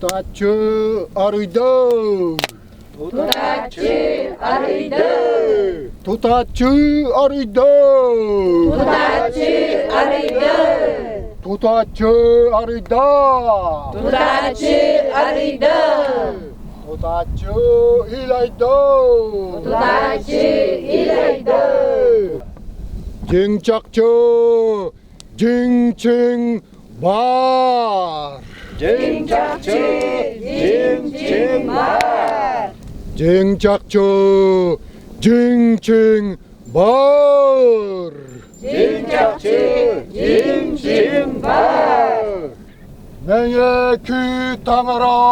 Тутааччы арыйда! Тутааччы арыйда! Тутааччы арыйда! Тутааччы арыйда! Тутааччы арыйда! Тутааччы арыйда! Тутааччы илайда! Тутааччы илайда! Дьиҥ чахчы дьиҥ-чиҥ баар! Дьиҥ-чахчы, дьиҥ-чиҥ баар! Дьиҥ-чахчы, дьиҥ-чиҥ баар! Дьиҥ-чахчы, дьиҥ-чиҥ баар! Мэҥэ күү таҥара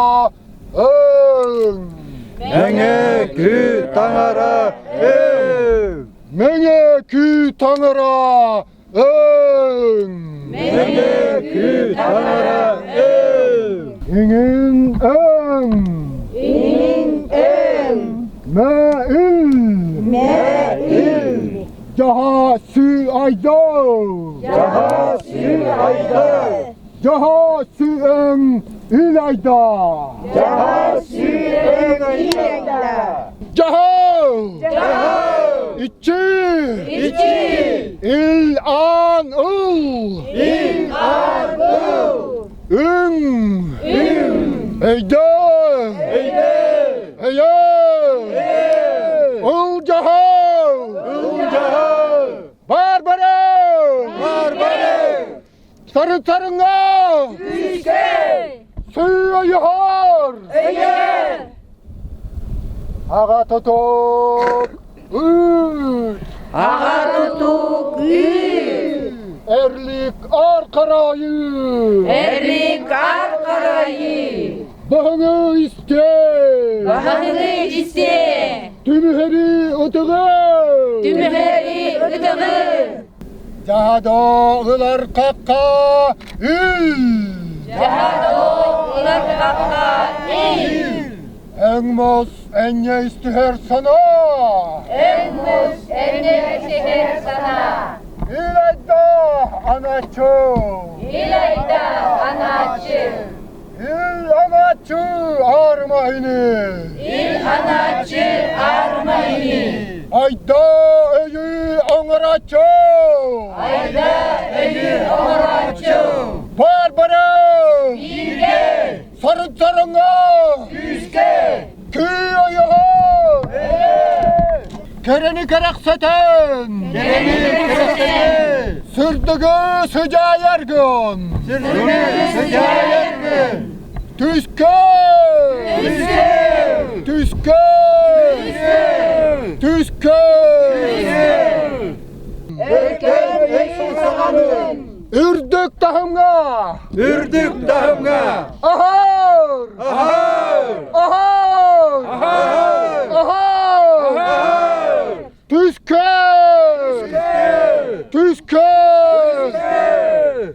өҥ! Мэҥэ күү таҥара өҥ! Мэҥэ күү таҥара Өҥ! Мэҥэ күү таҥара өҥ! Иҥин өҥ! Иҥин өҥ! Мэ-ил! Мэ-ил! Дьаһаа сүү айда! Дьаһаа сүү айда! Дьаһаа сүү өҥ ил айда! Дьаһаа сүү өҥ ил айда! Дьаһал! Дьаһал! Иччи! Иччи! Ил аан ыл! Ил аан ыл! Үҥ! Үҥ! Өйдөө! Өйдөө! Өйөө! Ыл дьаһал! Ыл дьаһал! Бар-бары! Бар-бары! Сарыт-сарыҥҥа! Күүскэ! Сыыйыһар! Өйөр! Аҕа тутук ыыт! Аҕа тутук ыыт! Эрлик ар карайы! Эрлик ар карайы! Баһыңы истэ! Баһыңы истэ! Түмүһэри ытыгы! Түмүһэри ытыгы! Дьаһадо ылар хахха ил! Дьаһадо ылар хахха ил! Өҥмос энньэ истиһэр санаа! Өҥмус энньэ истиһэр санаа! Ил-айда анааччы! Ил-айда анааччы! Ил анааччы аарыма ини! Ил анааччы аарыма ини! Айда өйү оҥорооччу! Айда өйү оҥорооччу! Бар-бары! Бииргэ! Сарыт-сарыҥҥа! Күүскэ! Күү ойоҕо! Кэрэни кэрэхсэтэн! Кэрэни кэрэхсэтэн! Сырдыгы сыдьаайаргын! Сырдыгы сыдьаайаргын! Түскэ! Түскэ! Түскэ! Түскэ! Өркөн өй саҕанын! Үрдүк таһымҥа! Үрдүк таһымҥа! Аһар! Аһар! Аһар! Аһар! Аһар! Аһар! Түскэ! Түскэ!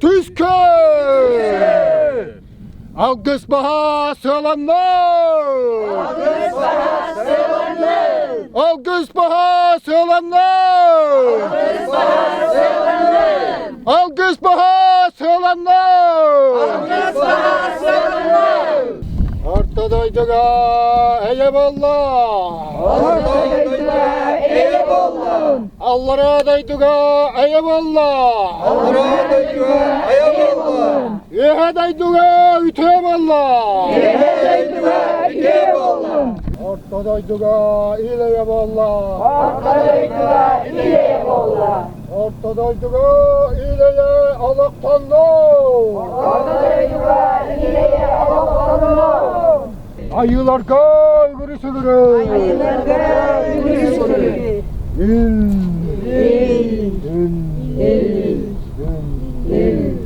Түскэ! Алгыс баһа сыаланна! Алгыс баһа сыаланна! Алгыс баһа сыаланна! Алгыс баһа сыаланна! Алгыс баһа сыаланна! Алгыс баһа сыаланна! Орто дойдуга эйэ буолла! Орто дойдуга эйэ буоллун! Аллараа дойдуга эйэ буолла! Аллараа дойдуга эйэ буоллун! Үөһэ дойдуга үтүө буолла! Үөһэ дойдуга үтүө буоллун! Орто дойдуга ил-эйэ буолла! Орто дойдуга ил-эйэ буолла! Орто дойдуга ил-эйэ олохтонно! Орто дойдуга ил-эйэ олохтонно! Айыыларга үгүрү-сүгүрү! Айыыларга үгүрү-сүгүрү! Ил! Ил! Ил! Ил! Ил! Ил!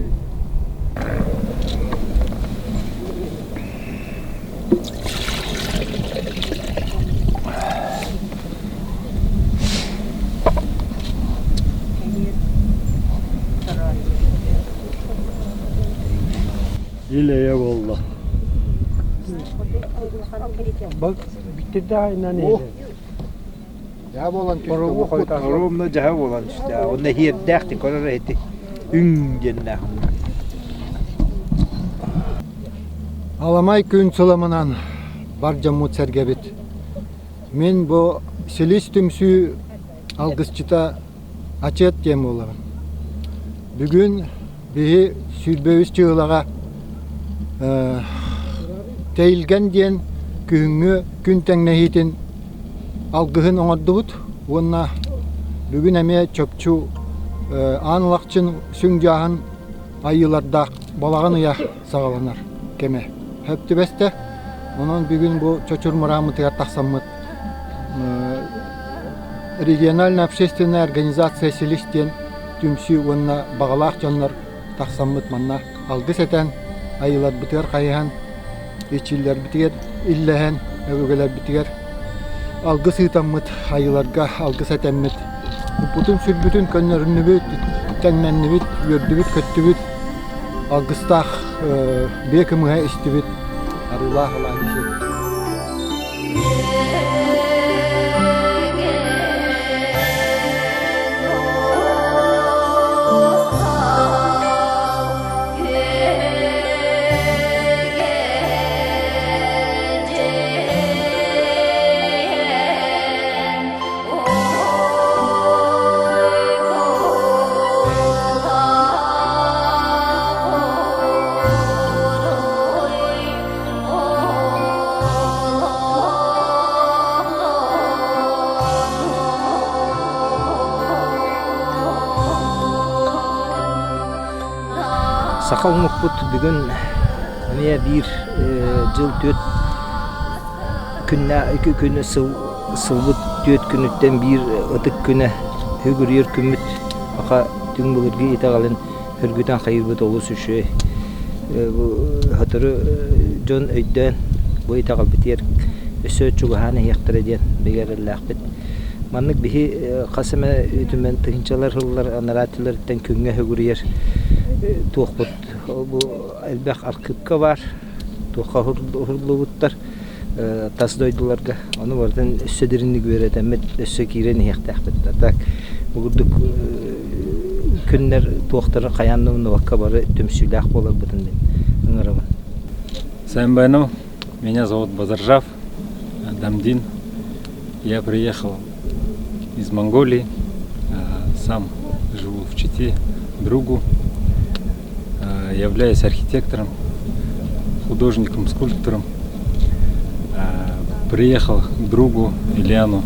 Ил-эйэ буолла. Дьаа буолан түстэ. Оруомна дьаһа буолан түстэ. Онно иһиэрдээх көрөр эти үҥ диэннээх. Аламай күн сыламынан бар дьоммут сэргэбит. Мин бу Силис түмсүү алгысчыта Ачыат диэн буолабын. Бүгүн биһи 23 чыылаҕа Тэйилгэн диэн күһүҥҥү күн тэҥнэһиитин алгыһын оҥордубут уонна бүгүн эмиэ чопчу Аан Алахчын сүҥ дьааһын айыылардаах балаҕан ыйа саҕаланар кэмэ сөп түбэстэ. Онон бүгүн бу Чочур мырааммытыгар тахсаммыт региональная общественная организация «Силис» диэн түмсүү уонна баҕалаах дьоннор тахсаммыт манна алгыс этэн, айыыларбытыгар хайыһан, иччилэрбитигэр иллэһэн, өбүгэлэрбитигэр алгыс ыытаммыт, айыыларга алгыс этэммит, куппутун-сүрбүтүн көннөрүннүбүт, тэҥнэннибит, үөрдүбүт-көттүбүт, алгыстаах биэ кымыһа истибит, арыылаах алаадьы сиэбит. Саха омукпут бүгүн эмиэ биир дьыл түөрт күннэ күнү сыл сылбыт түөрт күнүттэн биир ытык күнэ үгүрүйэр күммүт аха түҥ былыргы итэҕэлин Өргүтэн хайыырбыт олус үчүгэй. Бу сотору дьон өйдөөн бу итэҕэлбитигэр өссө чугаһаан иһиэхтэрэ диэн бигэ эрэллээхпит. Маннык биһи хас эмэ үтүмэн тыһыынчалар сыллар анараа өттүлэриттэн күҥҥэ сүгүрүйэр туохпут бу элбэх архыыпка баар, туохха уһуллубуттар тас дойдуларга. Ону барытын өссө дириҥник үөрэтэммит, өссө киирэн иһиэхтээхпит. А так бу курдук күннэр туохтарын хайаан да умнубакка бары түмсүүлээх буоларбытын мин ыҥырабын. Сэмбэну, меня зовут Базаржав Дамдин. Я приехал из Монголии, сам живу в Чите, другу. Являюсь архитектором, художником, скульптором. Приехал к другу Ильяну,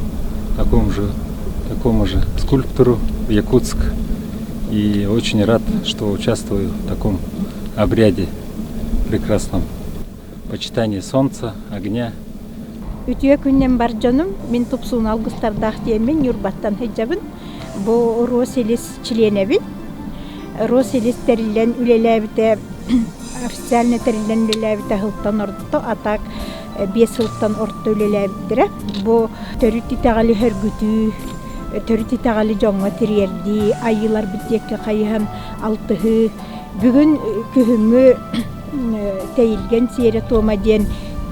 такому же, такому же скульптору в Якутск. И очень рад, что участвую в таком обряде прекрасном. Почитание солнца, огня. Үтүө күнүнэн бар дьонум, мин тупсууну алгыстардаах диэммин Ньурбаттан сылдьабын. Бу Росилис чилиэнэбин. Росилис тэриллэн үлэлээбитэ официально тэриллэн үлэлээбитэ сылтан орто, а так 5 сылтан орто үлэлээбиттэрэ. Бу төрүт итэҕэли сөргүтүү, төрүт итэҕэли дьоҥҥо тириэрдии, айыыларбыт диэки хайыһан алтыһыы. Бүгүн күһүҥҥү Тэйилгэн сиэрэ-туома диэн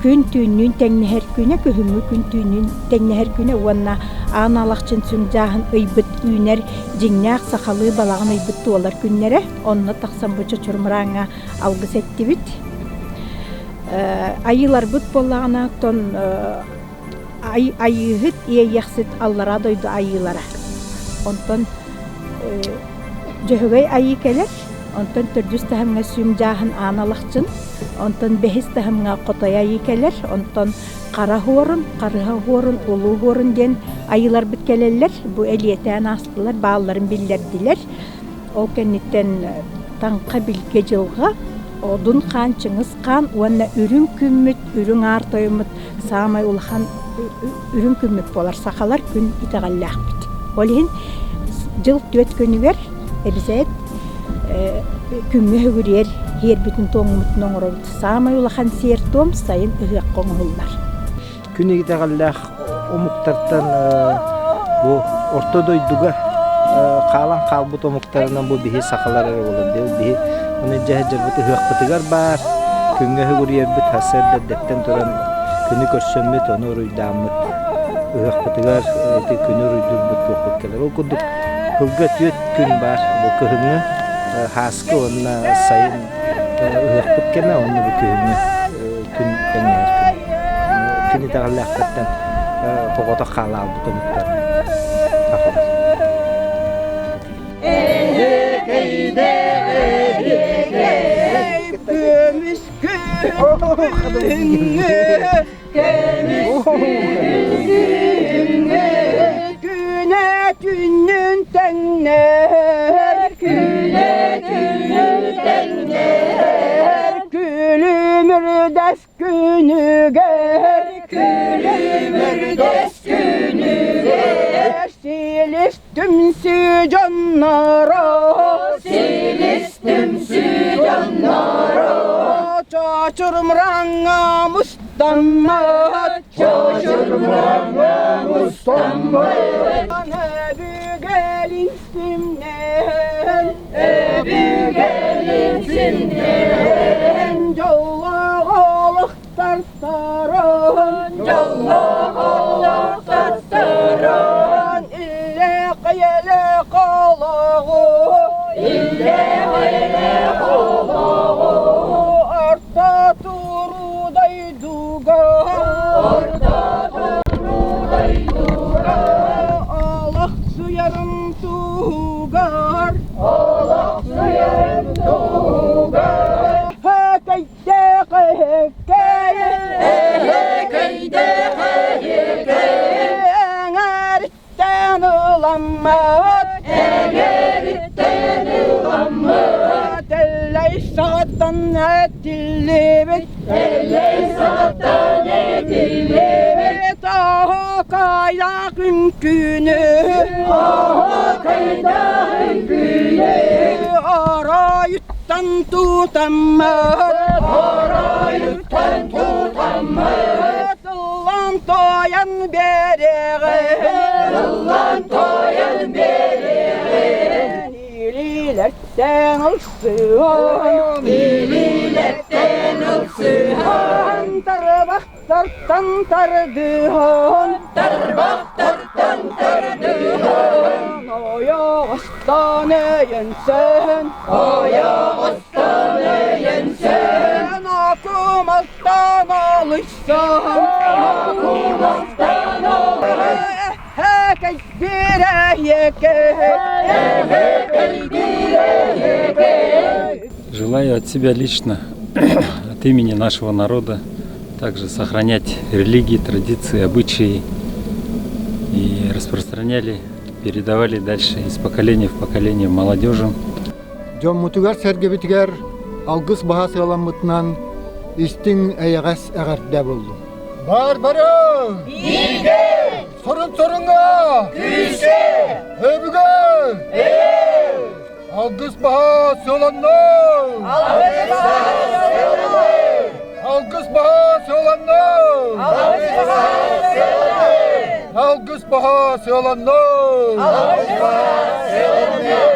күн түүннүүн тэҥнэһэр күнэ, күһүҥҥү күн түүннүүн тэҥнэһэр күнэ уонна Аан Алахчын сүҥдьааһын ыйбыт үүнэр дьиҥнээх сахалыы балаҕан ыйбыт туолар күннэрэ. Онно тахсан бу Чочур Мырааҥҥа алгыс эттибит. Айыыларбыт буоллаҕына, оттон Айыыһыт Иэйиэхсит аллараа дойду айыылара. Онтон Дьөһөгөй айыы кэлэр, онтон төрдүс таһымҥа Сүм Дьааһын Аан Алахчын, онтон бэһис таһымҥа Хотой айыы кэлэр, онтон Хара Хуорун, Харыһа Хуорун, Улуу Хуорун диэн айыыларбыт кэлэллэр. Бу элиэтээн аастылар, баалларын биллэрдилэр. Ол кэнниттэн Таҥха Билгэ Дьылҕа, Одун Хаан Чыҥыс Хаан уонна Үрүҥ Күммүт, Үрүҥ Аар Тойоммут саамай улахан үрүҥ күммүт буолар. Сахалар күн итэҕэллээхпит. Ол иһин дьыл түөрт күнүгэр эбизээт күҥҥэ үгүрүйэр сиэрбитин туоммутун оҥоробут. Саамай улахан сиэр-туом сайын ыһыахха оҥоһуллар. Күн итэҕэллээх омуктартан бу орто дойдуга хаалан хаалбыт омуктарынан бу биһи сахалар эрэ буолар. Биһи ону дьэһдьэрбит ыһыахпытыгар баар, күҥҥэ үгүрүйэрбит сарсыарда эрдэттэн туран күнү көрсөммүт, ону уруйдааммыт ыһыахпытыгар ити күнү уруйдуурбут туохпут кэлэр. Ол курдук сылга түөрт күн баар бу кыһыҥҥы һааскы уонна сайын ыһыахпыт кэмэ уонна бу күһүҥҥү. Тэҥнэһэр күнэ. Күн итэҕэллээхтэртэн тоҕотох хаалаабыт омуктар сахалар. Көмүс күҥҥэ көмүс күҥҥэ күнэ түүнүн тэҥнэр күнэ түүнүн тэҥнэр күлүмүрдэс күнүгэр күлүмүрдэс күнүгэр силис түмсүү дьонноро силис түмсүү дьонноро чочурмураҥҥа мустаммыт чочурмураҥҥа мустаммыт өбүгэлин симнээн өбүгэлин симнээн дьоллоох олох тартаран дьоллоох олох тартаран иллээх-эйэлээх олоҕу иллээх-эйэлээх олоҕу орто туруу дойдуга орто туруу дойдуга олох суйарын туһугар олох суйарын туһугар Эҥэриттэн ыламмыт Эҥэриттэн ыламмыт Эллэй саҕаттан этиллибит Эллэй саҕаттан этиллибит Оһуокайдаах үҥкүүнү Оһуокайдаах үҥкүүнү Оройуттан тутаммыт Оройуттан тутаммыт Ыллан тойон биэриэҕин Ыллан тойон биэриэҕин Илиилэртэн ылсыһан Илиилэртэн ылсыһан Тарбахтартан тардыһан Тарбахтартан тардыһан Ойоҕостон өйөнсөн Ойоҕостон өйөнсөн Окумалтан олуйсан Окумалтан Желаю от себя лично, от имени нашего народа, также сохранять религии, традиции, обычаи и распространяли, передавали дальше из поколения в поколение молодежи. Дьоммутугар-сэргэбитигэр алгыс баһа сыаламмытынан истиҥ эйэҕэс эҕэрдэ буоллун. Бар барыҥ! Бииргэ! Сорун соруҥҥа! Күүскэ! Өбүгэ! Алгыс баһа сыаланнын! Алгыс баһа сыаланнын! Алгыс баһа сыаланнын! Алгыс баһа сыаланнын! Алгыс баһа сыаланнын! Алгыс баһа сыаланнын!